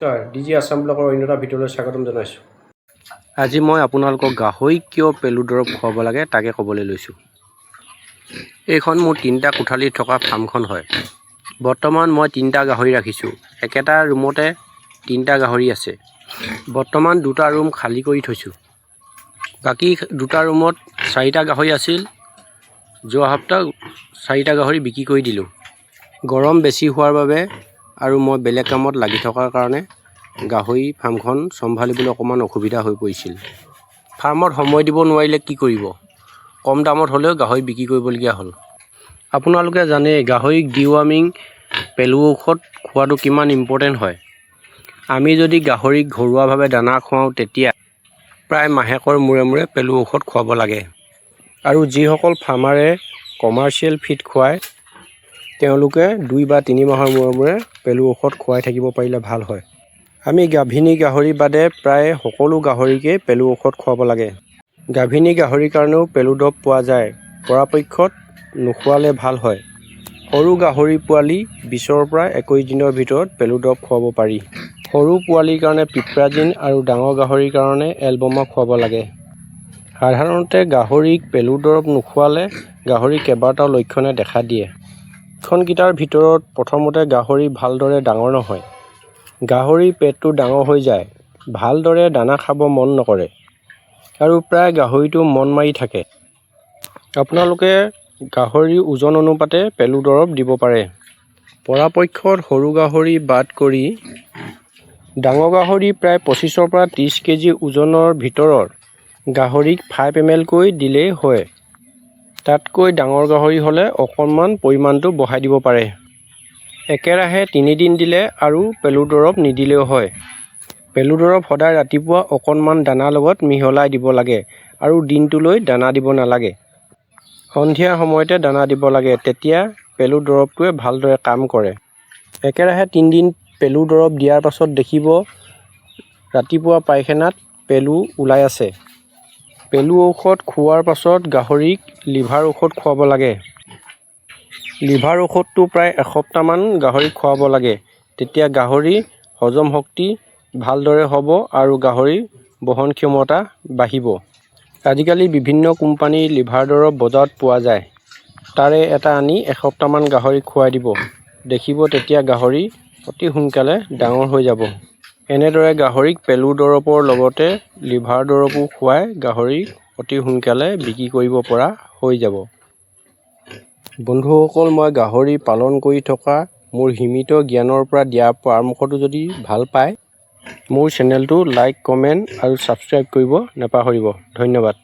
নমস্কাৰ, D G Assam ব্লগৰ অন্য এটা ভিডিঅ'লৈ স্বাগতম জনাইছোঁ। আজি মই আপোনালোকক গাহৰিক কিয় পেলু দৰৱ খুৱাব লাগে, তাকে ক'বলৈ লৈছোঁ। এইখন মোৰ তিনিটা কোঠালিত থকা ফাৰ্মখন হয়। বৰ্তমান মই তিনিটা গাহৰি ৰাখিছোঁ। একেটা ৰুমতে তিনিটা গাহৰি আছে। বৰ্তমান দুটা ৰুম খালী কৰি থৈছোঁ। বাকী দুটা ৰুমত চাৰিটা গাহৰি আছিল। যোৱা সপ্তাহ চাৰিটা গাহৰি বিক্ৰী কৰি দিলোঁ। গৰম বেছি হোৱাৰ বাবে আৰু মই বেলেগ কামত লাগি থকাৰ কাৰণে গাহৰি ফাৰ্মখন চম্ভালিবলৈ অকণমান অসুবিধা হৈ পৰিছিল। ফাৰ্মত সময় দিব নোৱাৰিলে কি কৰিব? কম দামত হ'লেও গাহৰি বিক্ৰী কৰিবলগীয়া হ'ল। আপোনালোকে জানেই, গাহৰিক ডিৱাৰ্মিং, পেলু ঔষধ খোৱাটো কিমান ইম্পৰ্টেণ্ট হয়। আমি যদি গাহৰিক ঘৰুৱাভাৱে দানা খুৱাওঁ, তেতিয়া প্ৰায় মাহেকৰ মূৰে মূৰে পেলু ঔষধ খুৱাব লাগে। আৰু যিসকল ফাৰ্মাৰে কমাৰ্চিয়েল ফিড খুৱায়, তেওঁলোকে 2 বা 3 মাহৰ মূৰে মূৰে পেলু ঔষধ খুৱাই থাকিব পাৰিলে ভাল হয়। আমি গাভিনী গাহৰি বাদে প্ৰায় সকলো গাহৰিকেই পেলু ঔষধ খুৱাব লাগে। গাভিনী গাহৰিৰ কাৰণেও পেলু দৰৱ পোৱা যায়। পৰাপক্ষত নোখোৱালে ভাল হয়। সৰু গাহৰি পোৱালি 20ৰ পৰা 21 দিনৰ ভিতৰত পেলু দৰৱ খুৱাব পাৰি। সৰু পোৱালিৰ কাৰণে পিপ্ৰাজিন আৰু ডাঙৰ গাহৰিৰ কাৰণে এলবমা খুৱাব লাগে। সাধাৰণতে গাহৰিক পেলু দৰৱ নোখোৱালে গাহৰি কেইবাটাও লক্ষণে দেখা দিয়ে। লক্ষণকেইটাৰ ভিতৰত প্ৰথমতে, গাহৰি ভালদৰে ডাঙৰ নহয়। গাহৰিৰ পেটটো ডাঙৰ হৈ যায়, ভালদৰে দানা খাব মন নকৰে আৰু প্ৰায় গাহৰিটো মন মাৰি থাকে। আপোনালোকে গাহৰিৰ ওজন অনুপাতে পেলু দৰৱ দিব পাৰে। পৰাপক্ষত সৰু গাহৰি বাদ কৰি ডাঙৰ গাহৰি, প্ৰায় 25ৰ পৰা 30 কেজি ওজনৰ ভিতৰৰ গাহৰিক 5 এম এলকৈ দিলেই হয়। তাতকৈ ডাঙৰ গাহৰি হ'লে অকণমান পৰিমাণটো বঢ়াই দিব পাৰে। একেৰাহে 3 দিন দিলে আৰু পেলু দৰৱ নিদিলেও হয়। পেলু দৰৱ সদায় ৰাতিপুৱা অকণমান দানাৰ লগত মিহলাই দিব লাগে আৰু দিনটোলৈ দানা দিব নালাগে। সন্ধিয়া সময়তে দানা দিব লাগে, তেতিয়া পেলু দৰৱটোৱে ভালদৰে কাম কৰে। একেৰাহে 3 দিন পেলু দৰৱ দিয়াৰ পাছত দেখিব, ৰাতিপুৱা পায়খানাত পেলু ওলাই আছে। পেলু ঔষধ খোৱাৰ পাছত গাহৰিক লিভাৰ ঔষধ খুৱাব লাগে। লিভাৰ ঔষধটো প্ৰায় এসপ্তাহমান গাহৰিক খুৱাব লাগে। তেতিয়া গাহৰি হজম শক্তি ভালদৰে হ'ব আৰু গাহৰিৰ বহন ক্ষমতা বাঢ়িব। আজিকালি বিভিন্ন কোম্পানীৰ লিভাৰ দৰৱ বজাৰত পোৱা যায়। তাৰে এটা আনি এসপ্তাহমান গাহৰিক খুৱাই দিব। দেখিব, তেতিয়া গাহৰি অতি সোনকালে ডাঙৰ হৈ যাব। এনেদৰে গাহৰিক পেলু দৰৱৰ লগতে লিভাৰ দৰৱো খুৱাই গাহৰি অতি সোনকালে বিক্ৰী কৰিব পৰা হৈ যাব। বন্ধুসকল, মই গাহৰি পালন কৰি থকা মোৰ সীমিত জ্ঞানৰ পৰা দিয়া পৰামৰ্শটো যদি ভাল পায়, মোৰ চেনেলটো লাইক, কমেণ্ট আৰু ছাবস্ক্ৰাইব কৰিব নাপাহৰিব। ধন্যবাদ।